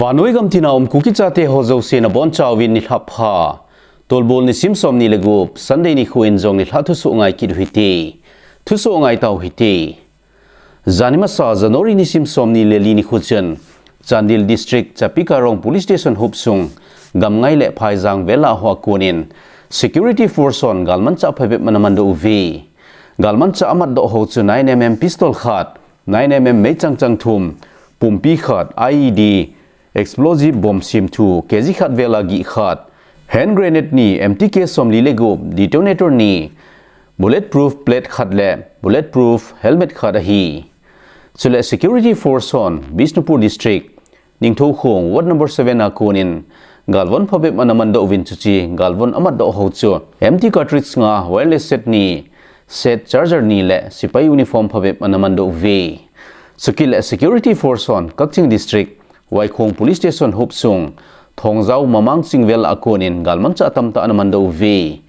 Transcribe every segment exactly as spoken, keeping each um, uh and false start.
Vannoi gam tina um Kuki chate ho jouse nabonchauvin nilhah pha. Tolbol nisim somni le gup, Sunday nikho in jong nilhah thusoh ngai kit u hite. Thusoh ngai tau hite. Jani masa January nisim somni le li nikho chun Chandel District, Chapikarong Police Station hopsung, Gamngai le Phaijang vel a ho a konin security force hon galmanchah phabep ana mandoh uve. Galmanchah amatdoh ho chu nine M M pistol khat, nine M M meichang chang thum, pumpi khat, I E D, explosive bomb simthu, K G khat vel a gih khat, hand grenade ni, M T K somli le gup, detonator ni, bulletproof plate khat le bulletproof helmet khat ahi. Chule security force hon Bishnupur District, Ningthoukhong, Ward number seven a konin galvon phabep ana mandoh uvin, chuche galvon amatdoh ho chu M T cartridge nga, wireless set ni, set charger ni le sepai uniform phabep ana mandoh uve. Chukit le security force hon Kakching District, Waikhong Police Station hopsung, Thongjao Mamang Chingvel a konin galmanchah tamtah ana mandoh uve.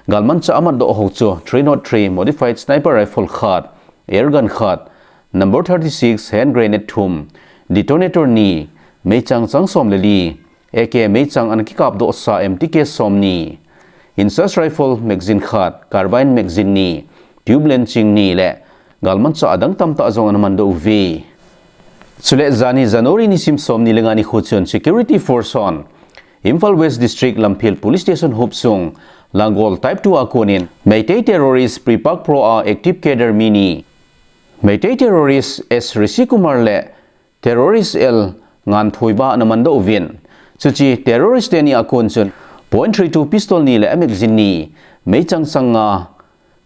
Galmanchah amatdoh ho chu three nought three modified sniper rifle khat, air gun khat, number thirty-six hand grenade thum, detonator ni, meichang chang som le li, A K meichang ana kikapdohsa M T K somni, insertion rifle magazine khat, carbine magazine ni, tube launching ni le galmanchah adang tamtah jong ana mandoh uve. Chule jani January nisim somni le nga nikho chun security force hon Imphal West District Lamphel Police Station hopsung, Langol Type two a konin Meitei terrorist Pripak Pro a active cadre mi ni, Meitei terrorist S Rishi Kumar le terrorist L Nganthoiba ana mandoh uvin, chuche terrorist teni a kon chun point three two pistol ni le magazine ni, meichang chang nga,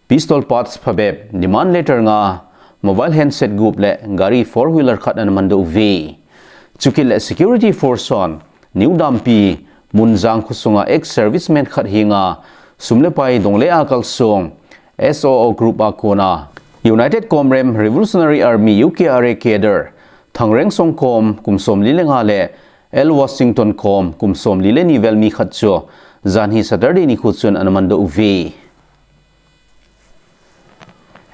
pistol parts phabep, demand letter nga, mobile handset gup le gari four wheeler khat ana mandoh uve. Chukit le security force hon New Dampi, Munjang khosunga ex-serviceman khat henga sum le pai dong le a kalsong S O O group a kona United Komrem Revolutionary Army, U K R A cadre Thangreng Songkom, kum somli le nga le L Washington Kom, kum somli le ni vel mi khat chu janhi Saturday nikho chun ana mandoh uve.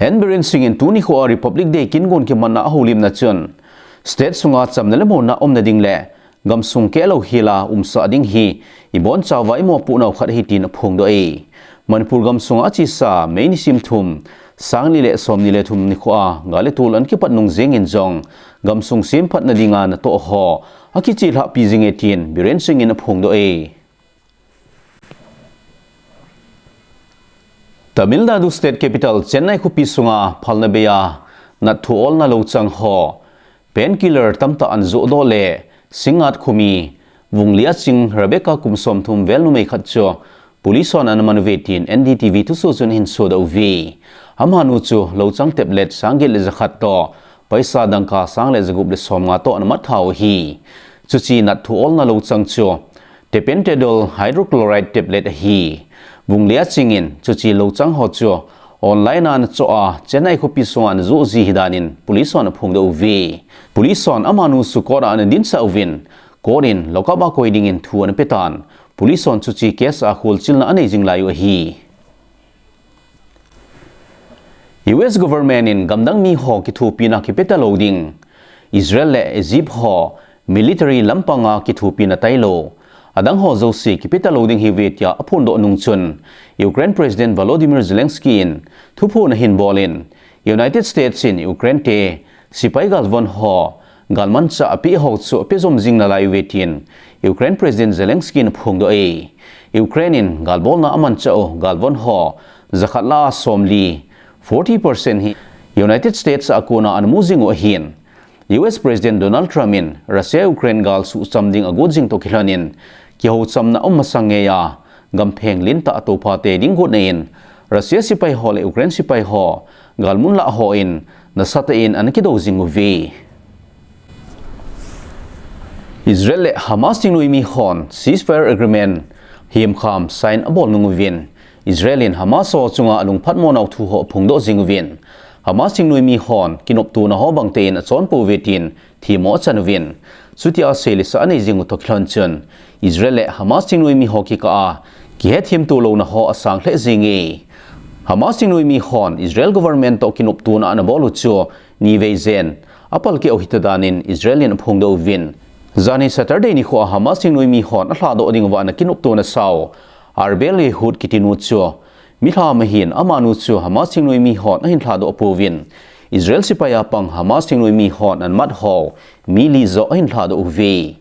N Biren Singh in tuni nikho a Republic Day kin gon kimanna a houlimna chun state sunga chamna le muonna umna ding le gamsung kehlou hela umsah ding hi ibonchauva imopohnau khat ahi tin aphongdoh e. Manipur gamsunga achesa May nisim thum, sang ni le somni le thum nikho a gal le tol ana kipat nung jengin jong gamsung semphatna dinga natoh ho akichelhahpi jinge tin Biren Singh in aphongdoh e. Tamil Nadu state capital Chennai khopi sunga phalna beia natthu olna louchang ho painkiller tamtah ana johdoh le Singngat khomi Vungliaching Rebecca kum somthum vel numei khat chu police hon ana man uve tin N D T V thusoh chun ahin sodoh uve. Amanu chu louchang tablet sang get le jakhat toh paisa dangka sang le jagup le somnga toh ana mattha u ahi. Chuche natthu olna louchang chu tapentadol hydrochloride tablet ahi. Vungliaching in chuche louchang ho chu online a ana choh a Chennai khopi sunga ana joh ji ahi danin police hon aphongdoh uve. Police hon amanu chu court a ana dinsah uvin, court in lockup a koi dingin thu ana petan, police hon chuche case a kholchilna anei jing lai u ahi. U S government in gamdang mi ho kithopina kipetalou ding, Israel le Egypt ho military lampanga kithopina tailou, adang ho jouse kipetalou ding ahiuve tia aphondoh nung chun, Ukraine President Volodymyr Zelensky in thuphon ahin bolin, United States in Ukraine te sepai galvon ho galmanchah apeh ho chu apejom jing nalai uve tin Ukraine President Zelensky in aphongdoh e. Ukraine in galbolna amanchah u galvon ho jakhat lah a somli, forty percent hi United States a kona ana mu jing u ahin, U S President Donald Trump in Russia Ukraine gal suhcham ding agot jing toh kilhonin kihouchamna aum masang ngeiya gampheng lentah tophate ding gotna in Russia sepai ho le Ukraine sepai ho galmun lah hon nasatah in ana kidou jing uve. Israel le Hamas thingnoimi hon ceasefire agreement hemkham sign abol nung uvin, Israel in Hamas ho chunga alungphatmo nau thu ho aphongdoh jing uvin, Hamas thingnoimi hon kinoptona ho bangtah in achonpouve tin themmo achan uvin, chutia seilesa anei jing u toh kilhon chun Israel le Hamas thingnoimi ho kikah a kihetthemto louna ho asang lheh jenge. Hamas thingnoimi hon Israel government toh kinoptona anabol u chu nivei jen apalkeh u hita danin Israel in aphongdoh uvin, Janhi Saturday nikho a Hamas thingnoimi hon alhadoh ding uva ana kinoptona sau Arbel Yehud kitinu chu milham ahin, amanu chu Hamas thingnoimi hon ahin lhadoh pouvin, Israel sepai a pang Hamas thingnoimi hon amat ho mi li joh ahin lhadoh uve.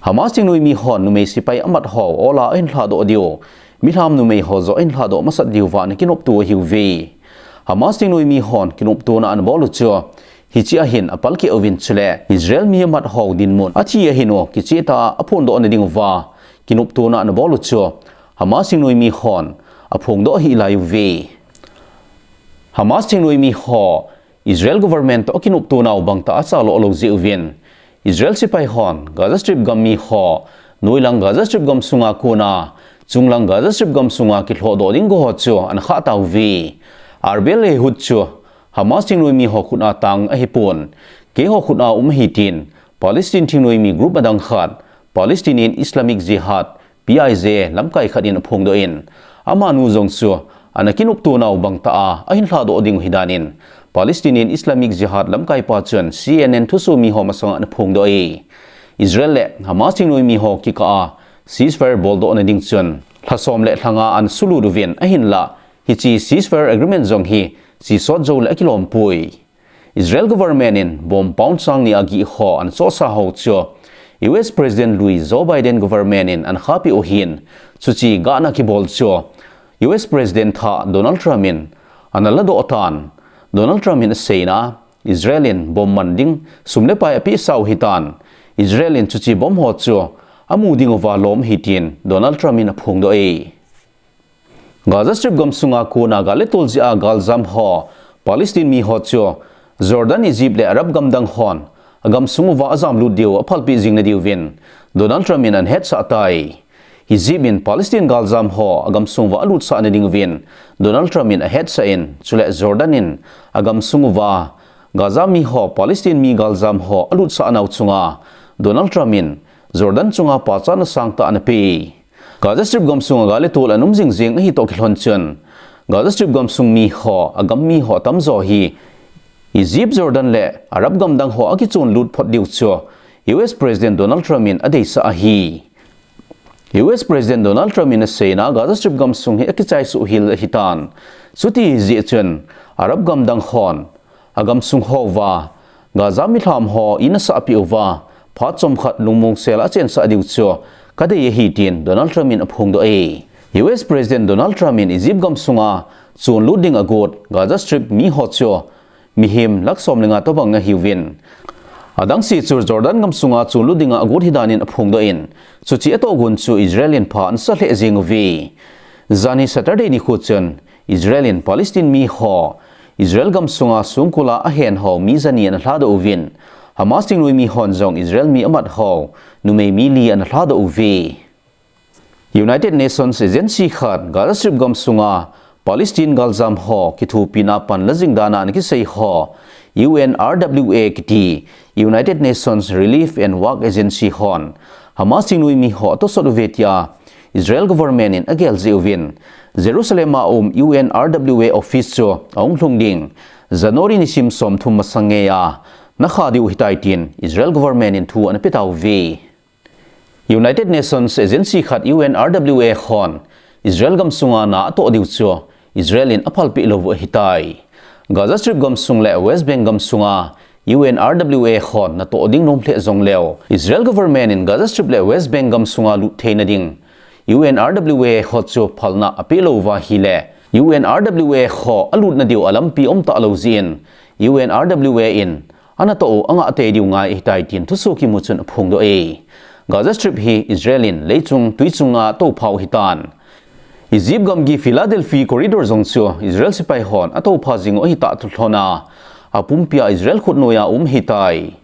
Hamas thingnoimi hon numei sepai amat ho ola ahin lhadoh diu milham numei ho joh ahin lhadoh masat diuva ana kinopto ahiuve. Hamas thingnoimi hon kinoptona ana bol u chu hiche ahin apalkeh uvin, chule Israel mi amat ho dinmun athi ahin u kicheh tah a aphondoh na ding uva kinoptona ana bol u chu Hamas thingnoimi hon aphongdoh ahi lai uve. Hamas thingnoimi ho Israel government toh akinoptonau bangtah a achalo lou jeh uvin, Israel sepai hon Gaza Strip gam mi ho noilang Gaza Strip gamsunga kona chunglang Gaza Strip gamsunga kilhohdoh ding go ho chu ana khah tauve. Arbel Yehud chu Hamas thingnoimi ho khut a tang ahipon, keiho khut a um ahi tin Palestine thingnoimi group adang khat, Palestinian Islamic Jihad, P I J, lamkai khat in aphongdoh in, amanu jong chu ana kinoptonau bangtah a ahin lhadoh ding u ahi danin Palestinian Islamic Jihad lamkaipa chun C N N thusomi ho masanga ana phongdoh e. Israel le Hamas thingnoimi ho kikah a ceasefire boldoh na ding chun lha som le lha nga ana sulut uvin, ahinlah hiche ceasefire agreement jong hi chesot jou le akilom poi. Israel government in bomb pound sang ni agih ho ana chohsa ho chu U S President lui Joe Biden government in ana khahpeh u ahin, chuche gahna kibol chu U S President thah Donald Trump in ana ladoh tan. Donald Trump in aseina, Israel in bomb man ding sum le pai apehsau ahitan, Israel in chuche bomb ho chu amu ding uva lom ahi tin Donald Trump in aphongdoh e. Gaza Strip gamsunga kona gal le tol jeh a galjam ho Palestine mi ho chu Jordan, Egypt le Arab gam dang hon agamsung uva ajamlut diu aphalpeh jing nadiuvin Donald Trump in ana hetsah tai. Egypt in Palestine galjam ho agamsung uva alutsah na dinguvin Donald Trump in ahetsah in, chule Jordan in agamsung uva Gaza mi ho Palestine mi galjam ho alutsah nau chunga Donald Trump in Jordan chunga pachatna sangtah ana pe. Gaza Strip gamsunga gal le tol ana um jing jing ahi toh kilhon chun, Gaza Strip gamsung mi ho, agam mi ho atamjo hi Egypt, Jordan le Arab gam dang ho akichonlut phot diu chu U S President Donald Trump in adeisah ahi. U S President Donald Trump in aseina, Gaza Strip gamsung hi akichai suh hel ahitan. Chuti jeh chun Arab gam dang hon agamsung houva Gaza milham ho in asahpeh uva, phat chomkhat lungmong sel a achensah diu chu kadei ahi tin Donald Trump in aphongdoh e. U S President Donald Trump in Egypt gamsunga chonlut ding agot Gaza Strip mi ho chu mihem lakh som le nga tobang ahiuvin, adangse chu Jordan gamsunga chonlut dinga agot ahi danin aphongdoh in, chuche atohgon chu Israel in pha ana sa lheh jeng uve. Janhi Saturday nikho chun Israel in Palestine mi ho Israel gamsunga songkul a ahen ho mi jani ana lhadoh uvin, Hamas thingnoimi hon jong Israel mi amat ho numei mi li ana lhadoh uve. United Nations Agency khat Gaza Strip gamsunga Palestine galjam ho kithopina panla jing dana ana kisei ho U N R W A kiti United Nations Relief and Work Agency hon Hamas thingnoimi ho atosot uve tia Israel government in agel jeh uvin, Jerusalem a um U N R W A office chu ahung lhung ding January nisim somthum masang ngeiya ana kha diu ahitai tin Israel government in thu ana pe tauve. United Nations Agency khat U N R W A hon Israel gamsunga na atoh diu chu Israel in aphalpeh lou u ahitai. Gaza Strip gamsung le West Bank gamsunga U N R W A hon natoh ding nom lheh jongleu, Israel government in Gaza Strip le West Bank gamsunga lut theina ding U N R W A ho chu phalna apeh lou uva ahile, U N R W A ho alutna diu alampi umtah lou jeh in U N R W A in anatoh u angah tei diu ngai ahitai tin thusoh kimu chun aphongdoh e. Gaza Strip hi Israel in leichung tuichunga atophau ahitan. Egypt gamgi Philadelphia Corridor jong chu Israel sepai hon atopha jing u ahitah thu lhona, apumpia Israel khutnoiya um ahitai.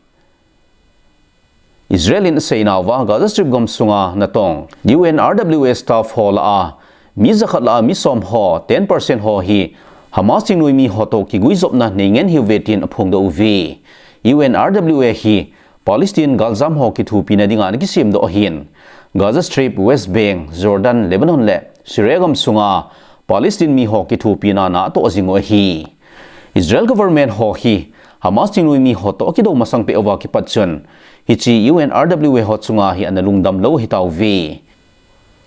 Israel in aseinauva Gaza Strip gamsunga natong U N R W A staff ho lah a mi jakhat lah a mi som ho, ten percent ho hi Hamas thingnoimi ho toh kiguijopna nei ngen ahiuve tin aphongdoh uve. U N R W A hi Palestine galjam ho kithopina dinga ana kisemdoh ahin, Gaza Strip, West Bank, Jordan, Lebanon le Syria gamsunga Palestine mi ho kithopina na atoh jing u ahi. Israel government ho hi Hamas thingnoimi ho toh akidou masang peh uva kipat chun Hiche U N R W A ho chunga hi ana lungdam lou hitauve.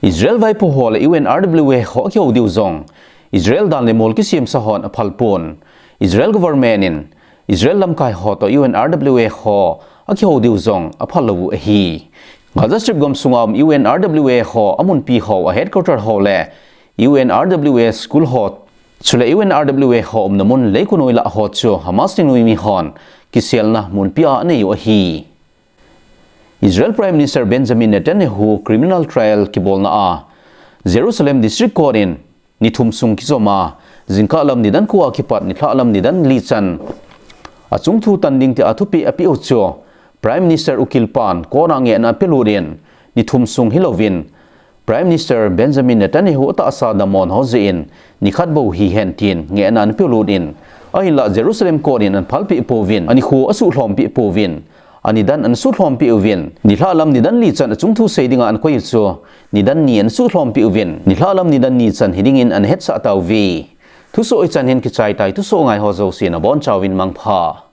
Israel vaipo ho le U N R W A ho akihou diu jong Israel dan le mol kisemsa hon aphal pon. Israel government in Israel lamkai ho toh U N R W A ho akihou diu jong aphal lou u ahi. Gaza Strip gam sunga um U N R W A ho amunpi ho, a headquarter ho le U N R W A school ho, chule U N R W A ho umna mun leiko noi lah ho chu Hamas ningnoi mi hon kiselna munpi a anei u ahi. Israel Prime Minister Benjamin Netanyahu criminal trial kibolna a Jerusalem District Court in ni thum sung kijom a, jingkah lam nidan ko a kipat nilhah lam nidan li chan achung thu tan ding tia thupeh apeh u chu Prime Minister ukil pan court a ngehna apelut in, ni thum sung hilouvin Prime Minister Benjamin Netanyahu atahsa dammo ho jeh in nikhat bou hihen tin ngehna ana pelut in, ahinlah Jerusalem court in ana phalpeh pouvin, anikho asuhlhompeh pouvin, anidan ana suhlhompeh uvin, nilhah lam nidan li chan achung thu sei dinga ana koi u chu nidan ni ana suhlhompeh uvin, nilhah lam nidan ni chan hiding in ana hetsah tauve. Thusoh hichan hin kichai tai, thusoh ngai ho jouse nabonchauvin mangpha.